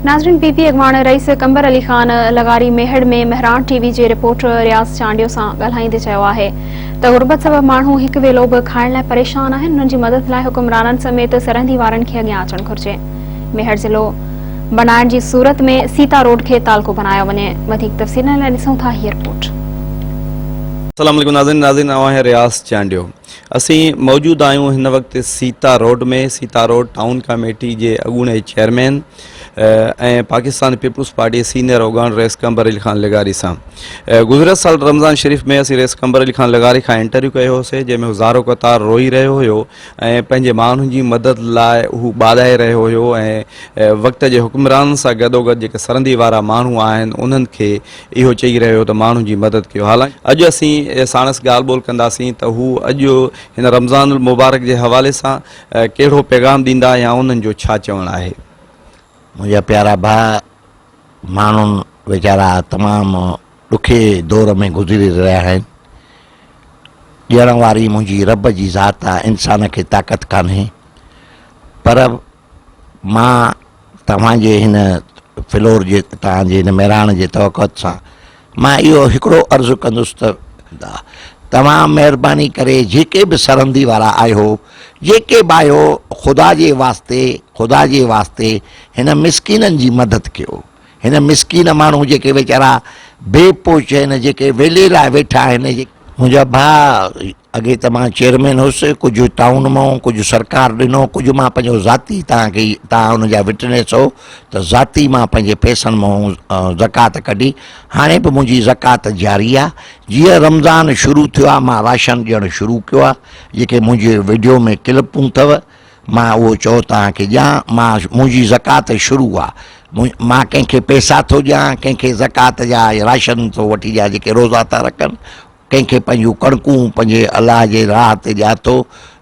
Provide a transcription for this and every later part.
ناظرين P P اڳواڻ رئيس قمبر علي خان لغاري ميهڙ ۾ مهراڻ ٽي وي جي رپورٽر رياض چانڊيو سان ڳالهائيندي چيو آهي ته غربت سبب ماڻهو هڪ ويلو به کائڻ لاء پريشان آهن انهن جي مدد لاء حڪمرانن سميت سرهندي وارن کي اڳيان اچڻ گهرجي ميهڙ ضلعو بنائڻ جي صورت ۾ سيتا روڊ کي تعلقو بنايو وڃي وڌيڪ تفصيلن لاء ڏسون ٿا هي رپورٽ. السلام عليڪم ناظرين ناظرين آئون آهيان رياض چانڊيو اسين موجود آهيون هن وقت Sita road ۾ Sita road town committee جي اڳوڻي chairman ۽ Pakistan peoples party senior اڳواڻ رئيس قمبر علي خان لغاري سان گذريل سال رمضان شريف ۾ اسين رئيس قمبر علي خان لغاري کان انٽرويو ڪيو هوسي جنهن ۾ هو زارو قطار روئي رهيو هيو ۽ پنهنجي ماڻهن جي مدد لاء هو ٻاڏائي رهيو هيو ۽ وقت جي حڪمرانن سان گڏوگڏ جيڪي سرندي وارا ماڻهو آهن انهن کي اهو چئي رهيو هو ته ماڻهن جي مدد ڪيو. حالانڪ اڄ اسين ساڻس ڳالهه ٻولهه ڪنداسين ته هو اڄ هن رمضان المبارڪ جي حوالي سان ڪهڙو پيغام ڏيندا يا انهن جو ڇا چوڻ آهي. منهنجا پيارا ڀاء، ماڻهن ويچارا تمام ڏکي دور ۾ گذري رهيا آهن. ڏيڻ واري منهنجي رب جي ذات آ، انسان کي طاقت ڪانهي. پر مان توهان جي هن فلور جي توهان جي هن مهراڻ جي توقعت سان مان اهو هڪڙو عرض ڪندس ته توهان مهرباني ڪري جيڪي به سرندي وارا آهيو جيڪي به آهيو خدا جي واسطي خدا جي واسطي هن مسڪينن جي مدد ڪيو هن مسڪين ماڻهو جيڪي ويچارا بي پوچ آهن جيڪي ويلي لاء ويٺا آهن منهنجا ڀاء اڳي ته مان چيئرمين هوس، ڪجهه ٽائون مان، ڪجهه سرڪار ڏنو، ڪجهه مان پنهنجو ذاتي توهان کي توهان ان جا وٽنيس هو ته ذاتي مان پنهنجي پئسن مان زڪوات ڪڍي، هاڻي به منهنجي زڪوات جاري آ، جيئن رمضان شروع ٿيو آ مان راشن ڏيڻ شروع ڪيو آ، جيڪي منهنجي وڊيو ۾ ڪلپون اٿو مان اهو چئو توهان کي ڏيان، مان منهنجي زڪوات شروع آ، مان ڪنهن کي پئسا ٿو ڏيان، ڪنهن کي زڪوات جا راشن ٿو وٺي ڏيان جيڪي روزا ٿا رکن ڪنهن کي پنهنجون ڪڻڪون پنهنجي الله جي راهه تي ڏيان ٿو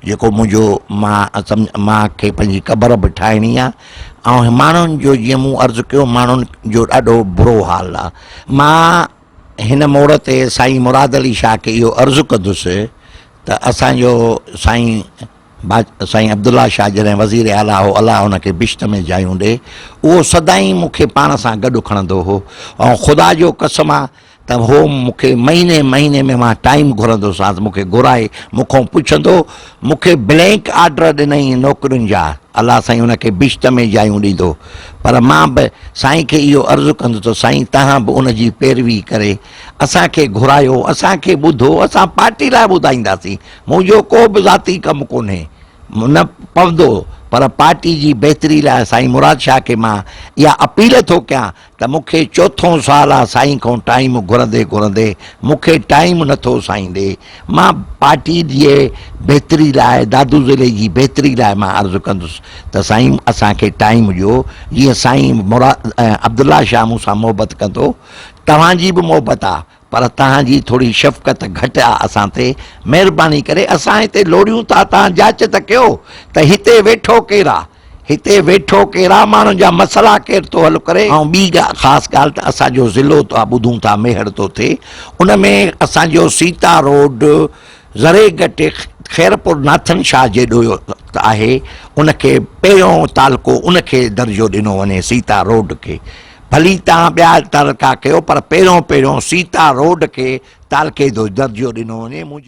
جيڪو منهنجو مان سمجھ مان کي پنهنجي قبر به ٺاهڻي آ ۽ ماڻهن جو جيئن مون عرض ڪيو ماڻهن جو ڏاڍو برو حال آ مان هن موڙ تي سائين مراد علي شاهه کي اهو عرض ڪندس ته اسان جو سائين سائين عبدالله شاهه جڏهن وزير اعليٰ هو الله هن کي بهشت ۾ جايون ڏي اهو سدائين مون کي پاڻ سان گڏ کڻندو هو ۽ خدا جو قسم آ ته هو مون کي مهيني مهيني ۾ مان ٽائيم گهرندوسانس مون کي گهرائي مون کان پڇندو مون کي بلينڪ آرڊر ڏنائين نوڪرين جا الله سائين ان کي بهشت ۾ جايون ڏيندو پر مان به سائين کي اهو عرض ڪندس ته سائين توهان به ان جي پيروي ڪري اسان کي گهرايو اسان کي ٻڌو اسان پارٽي لاء ٻڌائينداسين منهنجو ڪو به ذاتي ڪم ڪونهي نه پوندو پر پارٽي جي بهتري لاء سائين مراد شاهه کي مان اها اپيل ٿو ڪيان ته مون کي چوٿون سال آ سائين کان ٽائيم گهرندي گهرندي مون کي ٽائيم نٿو سائين ڏي مان پارٽي جي بهتري لاء دادو ضلعي جي بهتري لاء مان عرض ڪندس ته سائين اسان کي ٽائيم ڏيو جيئن سائين مراد عبدالله شاهه مون سان محبت ڪندو توهان جي به محبت آ پر توهان جي ٿوري شفقت گهٽ آ اسان تي مهرباني ڪري اسان هتي لوڙيون ٿا توهان جاچ ته ڪيو ته هتي ويٺو ڪير آ هتي ويٺو ڪير آ ماڻهن جا مسئلا ڪير ٿو حل ڪري ۽ ٻي خاص ڳالهه ته اسان جو ضلعو ٿا ٻڌون ٿا ميهڙ ٿو ٿئي ان ۾ اسان جو سيتا روڊ ذري گهٽ خيرپور ناٿن شاهه جيڏو آهي ان کي پهريون تعلقو ان کي درجو ڏنو وڃي سيتا روڊ کي ڀلي توهان ٻيا تعلقا ڪيو پر پهريون پهريون سيتا روڊ کي تعلقي جو درجو ڏنو وڃي منهنجي.